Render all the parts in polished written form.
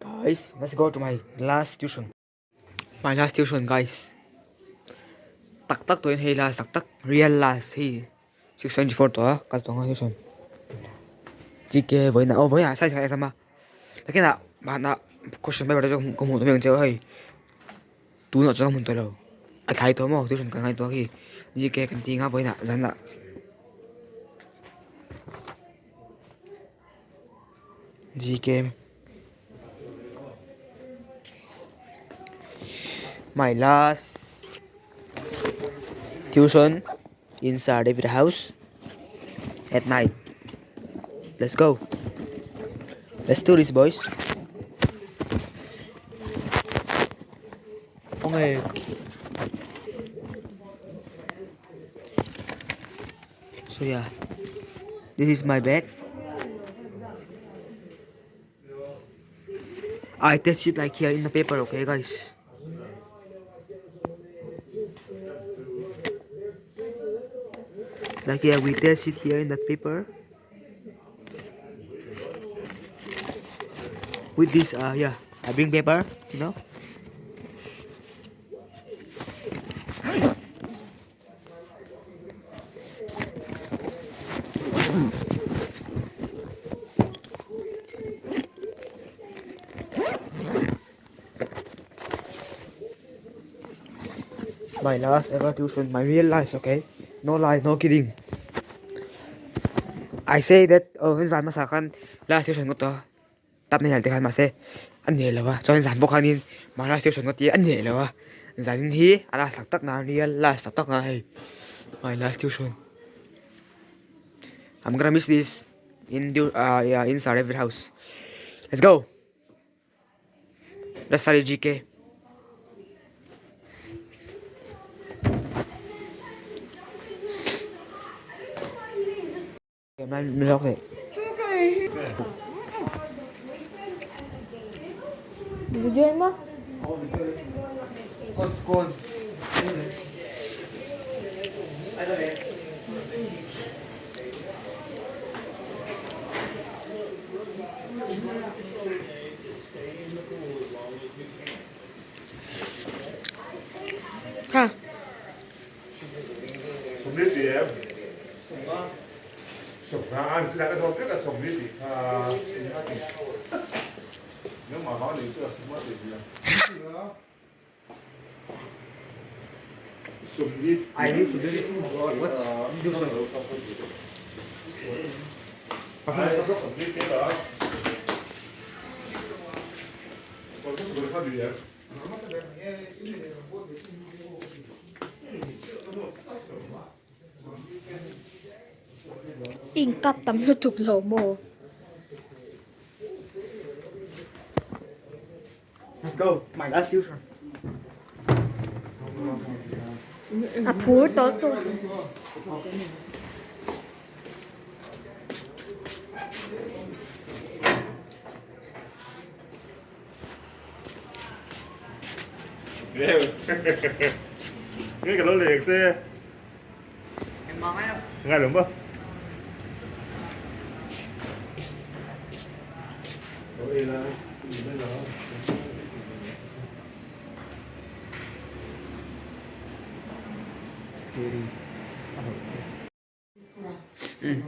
Guys, let's go to my last tuition. My last tuition guys. Tak tak tuin hei last tak tak real last hei 674 to kal tawng a tuition. GK vawiin ah oh vawiin ah science kan exam a. Takin ah mahna question paper te chu ka hmuh tawh mai ang che hei. Tunah chuan ka hmun tawh lo. A thlai tawh maw tuition kan ngaihtuah khi GK kan ti nga vawiin ah zan ah. GK My last tuition in Sir David house at night. Let's go. Let's do this boys. Okay. So yeah, this is my bag. I test it like here in the paper, okay guys. Like here, we test it here in that paper. With this, yeah, I bring paper, you know. My last ever tuition, my real life, okay? No lie, no kidding. I say that, oh, zan hmasa khan last tuition ngawt a. Tap na hial te khan mahse a hneh lo a chuan zan bawk khanin Maharashtra station ka tia a hneh lo a zanin hi a last tak tak na nia last tak tak na hei my last tuition I'm gonna miss this in ah yeah in Sir David house let's go let's study GK. Video mo? Kha. I need to do this. What's do Inkap tam lutuk lo maw? Let's go. My last tuition. A phur tawh tawh.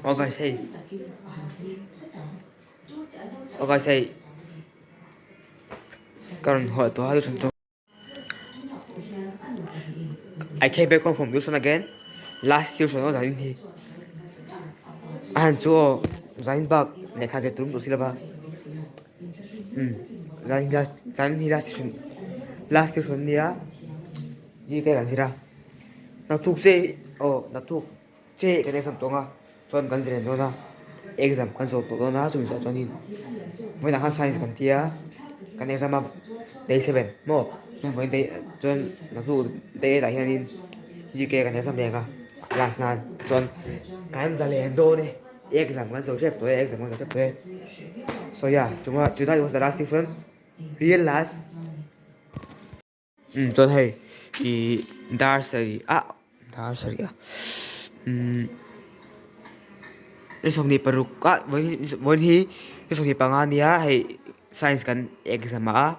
Aw guys hei aw guys hei ka rawn haw tawh a tuition I came back home from tuition again last tuition aw zanin hi a han chu aw zanin bak lehkha zir tur awm tawh si lova umm zanin hi zanin hi last tuition last tuition ania zirtir kan zir a naktuk che aw naktuk che kan exam tawng a chuan kan zir leh dawn a exam kan zawh tawh dawn a chumi zawh chuanin vawiinah khan science kan ti a kan exam a day seven maw chuan vawiin day chuan naktuk day eight ah hianin GK kan exam leh ang a last nan chuan kan za leh dawn e exam kan zo tep tawh e exam kan zo tep tawh e so yeah chungah tonight was the last tuition real last. Umm chuan hei ih dar sarih ah dar sarih ah umm ni 26 ah vawiin hi ni 25 ania hei. science kan exam a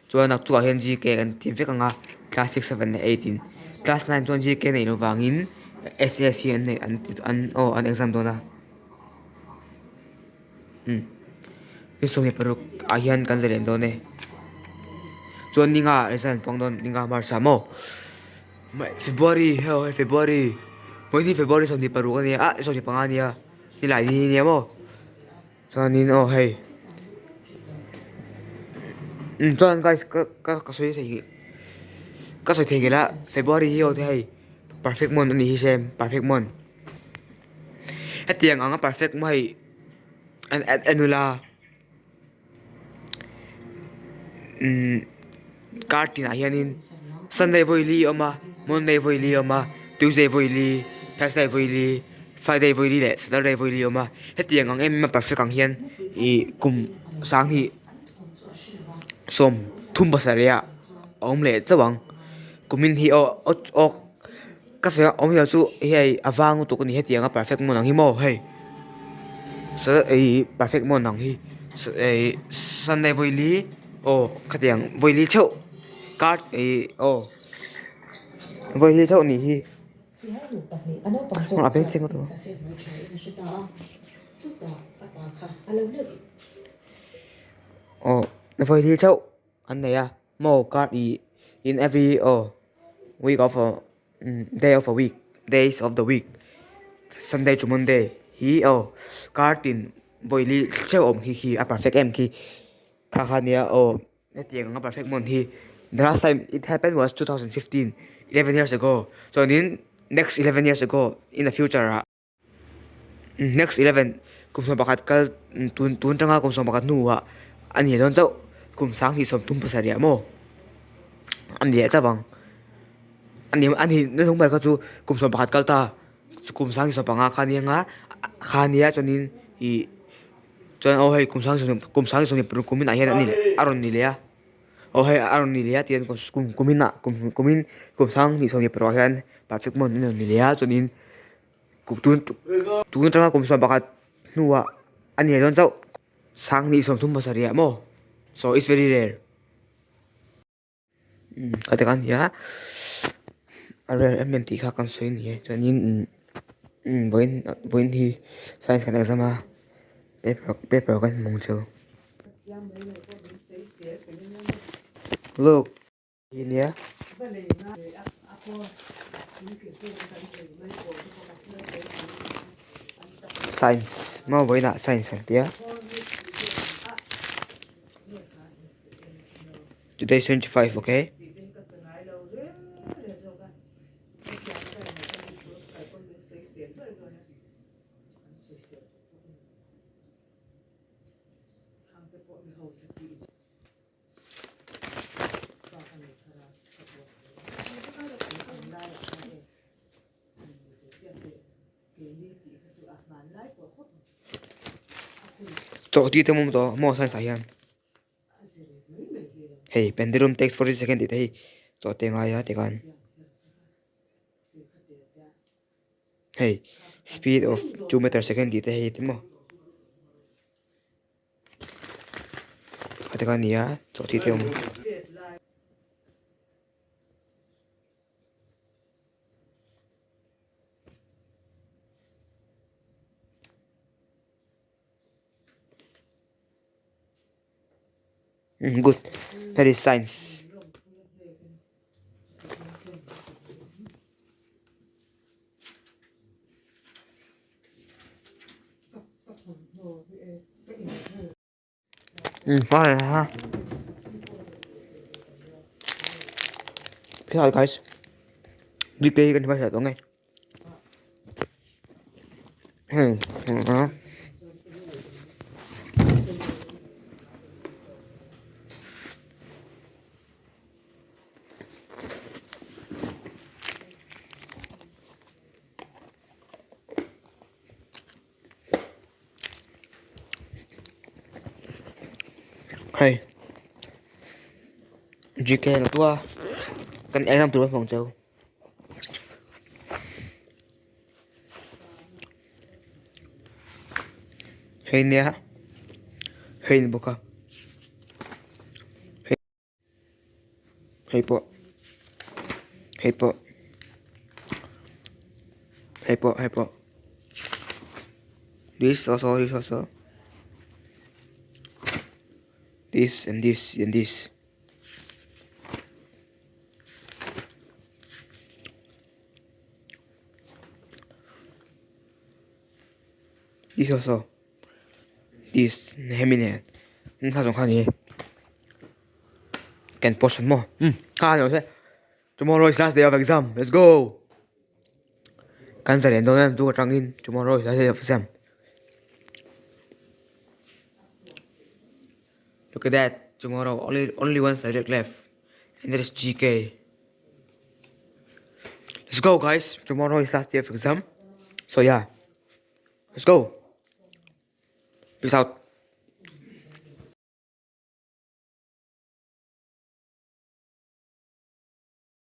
chuan naktukah hian gk kan ti vek ang a class six seven leh eight in class nine chuan gk neih loh vangin ss hi an neih an an aw an exam dawn a umm ni 16 ah hian kan zalen dawn e chuan ni nga result an puang dawn ni nga march ah maw February hei February vawiin hi February 26 a nia ah 25 a nia nilai ni nia maw. Chuanin aw hei umm chuan guys ka ka ka sawi thei ka sawi thei ngei la February hi aw te hei perfect month a nih hi same perfect month hetiang anga perfect maw hei an en ula umm kar tinah hianin Sunday vawi li a awm a Monday vawi li a awm a Tuesday vawi li Thursday vawi li Friday vawi li leh Saturday vawi li a awm a hetiang ang em em a perfect ang hian ih kum sang hi 37 ah a awm leh chauh ang kumin hi aw aw ka sawi a awmzia chu hei a vang lutuk a ni hetiang a perfect hmun ang hi maw hei ih perfect hmun ang hi ih sunday vawi li aw khatiang vawi li theuh card ih aw vawi li theuh a nih hi a beng chheng lutuk aw vawi li theuh an nei a maw card ih in every aw week of a day of a week days of the week sunday to monday hi aw kar tin vawi li theuh awm khi khi a perfect em khi kha kha nia aw hetiang anga perfect hmun hi the last time it happened was 2015 11 years ago chuanin next 11 years ago in the future ah. Next 11 kum 11 kal tun tun tanga kum 11 hnuah a ni dawn chauh kum 2037 maw a ni leh chauh ang a ni a ni na hnung ber kha chu kum 11 kal ta kum 2025 kha a ni anga kha a nia chuanin ih chuan aw hei kum 20 kum 2026 kuminah hian a ni leh a rawn ni leh a aw hei a rawn ni leh a tihian kum kuminah kum kumin kum 2026 ah hian perfect month a rawn ni leh a chuanin. Kum tun tun atanga kum 11 hnuah a ni dawn chauh 2037 ah maw so it's very rare umm ka ti khan nia a rare em em tih kha kan sawi a ni e chuanin umm umm vawiin vawiin hi science kan exam a paper paper kan hmu ang chu look. Hi nia. Science maw vawiinah science an tia. Today is 25 okay. Chawhti te awm tawh maw science ah hian hei pendulum takes 40 second tih te hi chawhte a ngai a tikhan hei speed of 2 meter second tih te hei ti maw. A ti kha a ni a chaw thi te a awm. Good that is science. Hi guys. GK kan hmasa tawh nge. Hmm. Hei GK la tua kan exam tur an hmang cheu. Hei nia hei ni bawk a. Hei pawh hei pawh hei pawh hei pawh this also this also this and this and this. This also this hemi nen kha zawng kha a ni kan post maw umm kha a ni se tomorrow is last day of exam let's go kan zalen dawn em chu atangin tomorrow is last day of exam look at that tomorrow only only one subject left and that is G_K let's go guys tomorrow is last day of exam so yeah. Let's go. Peace out.